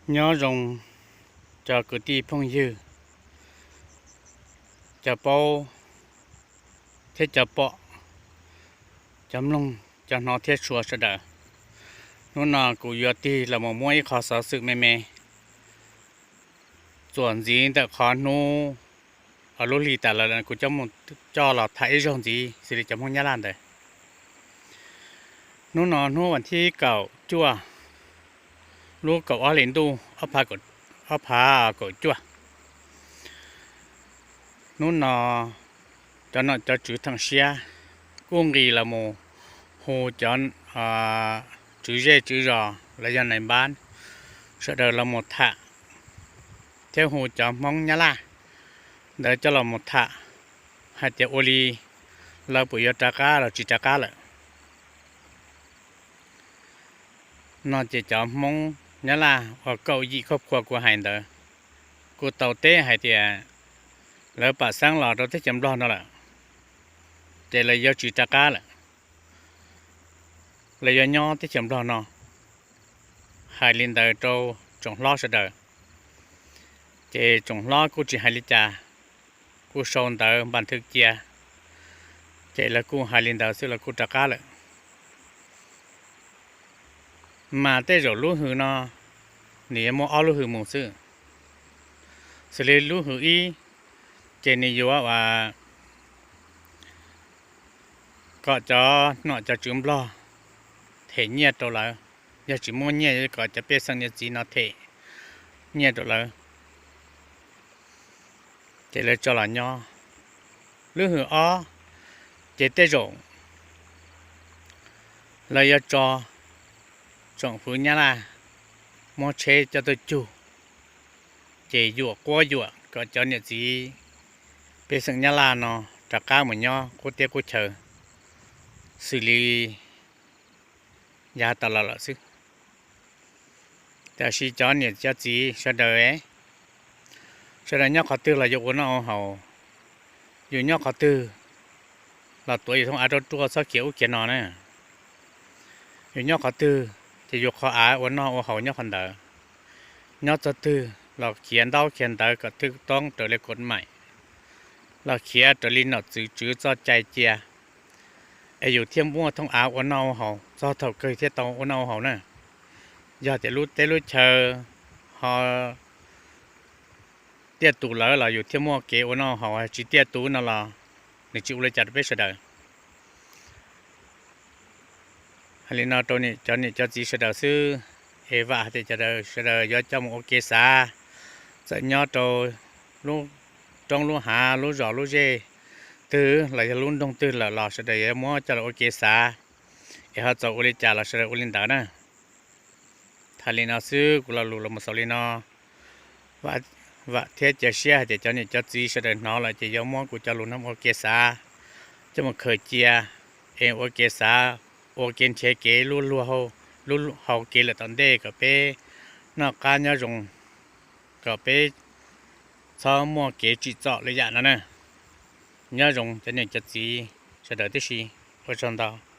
Nyob zoo cov kwv tij phooj ywg, cov paub thiab cov pom, cov mloog, cov hnov thiab tshua sawv daws. Hnub no kuv yuav tig los mus muab ib qho xov xwm me me txuas ntxiv ntawm qhov hnub lub hli tas lawm kuv coj mus coj los tham ib zaug ntxiv xws li cov Hmoob Nyab Laj ntawd. Hnub no hnub vas thib kaum cuaj, lub kaum ob hlis ntuj ob phav kaum cuaj. Hnub no cov nom cov tswv theem siab kuj nqis los mus hu cov tswv zej tswv zos los yog nais npab sawv daws los mus tham, thiab hu cov Hmoob Nyab Laj ntawd coj los mus tham hais tias ua li lawv puas yuav rov qab los tsis rov qab lawm. No ces cov Hmoob Nyab Laj uas kaum yim khoj khua kuv hais ntawd, kuv tau teb hais tias lawv pam xeeb los rau teb chaws Nplog no lawm, ces lawv yuav tsis rov qab lawm, lawv yuav nyob teb chaws Nplog no. Hais li ntawd rau tsoom hlob sawv daws, ces tsoom hlob kuj tsis hais li cas, kuj sau ntawv npas thwv cia, ces lawv kuj hais li ntawd xwb lawv kuj rov qab lawm. Mas tej zaum lub hws no nws yuav muaj ob lub hws mus xwb. Xws li lub hws ib, ces nws yuav ua kom cov nom cov tswv Nplog them nyiaj rau lawv, yog tsis muaj nyiaj yuav kom cov pej xeem niam txiv no them nyiaj rau lawv, ces lawv tso los nyob. Lub hws ob, ces tej zaum lawv yuav tso tsoom fwv Nyab Laj muab tsheb coj tuaj cug, ces yuam quab yuam kom cov niam txiv pej xeem Nyab Laj no rov qab mus nyob qub teb qub chaw xws li yav tas los lawm xwb. Tiam sis cov niam cov txiv sawv daws, sawv daws nyob qhov twg los yuav ua noj ua haus, yus nyob qhov twg los tuav yus thooj av ruaj ruaj txhob khiav ub khiav no na. Yus nyob qhov twg ces yus qhov av ua noj ua haus nyob qhov ntawd. Nyob txog twg los khiav ntaub khiav ntawv kom thwj toob raws li kom maim, los khiav raws li nom txwv tswv txoj cai cia, es yus thiaj muaj thooj av ua noj ua haus txog thaum kawg thiaj tau ua noj ua haus na. Yog tias lub teb lub chaw ho tiaj tus lawm los yus thiaj muaj kev ua noj haus, tsis tiaj tus no los nws tsis ua li cas rau peb sawv daws. Hais li no rau cov niam cov txiv sawv daws xwb, es vam hais tias sawv daws yuav coj mus ua kev xav, txawm nyob rau lub roob lub hav lub zos lub zej twg los yog lub nroog twg lawm los sawv daws yuav muab coj los ua kev xav, es ho txaus ua li cas los sawv daws ua li ntawd na. Tham li no xwb, kuv lo lus los mus xaus li no. Vam thiab cia siab hais tias cov niam cov txiv sawv daws hnov lawm ces yuav muab kuv cov lus no ua kev xav, coj mus khaws cia, es ua kev xav, ua kev nrhiav kev lub luag, lub hauv kev lawm tom ntej kom peb noj qab nyob zoo, kom peb txhob muaj kev tsim txom lwm yam no na. Nyob zoo cov niam cov txiv sawv daws tib si, ua tsaug ntau.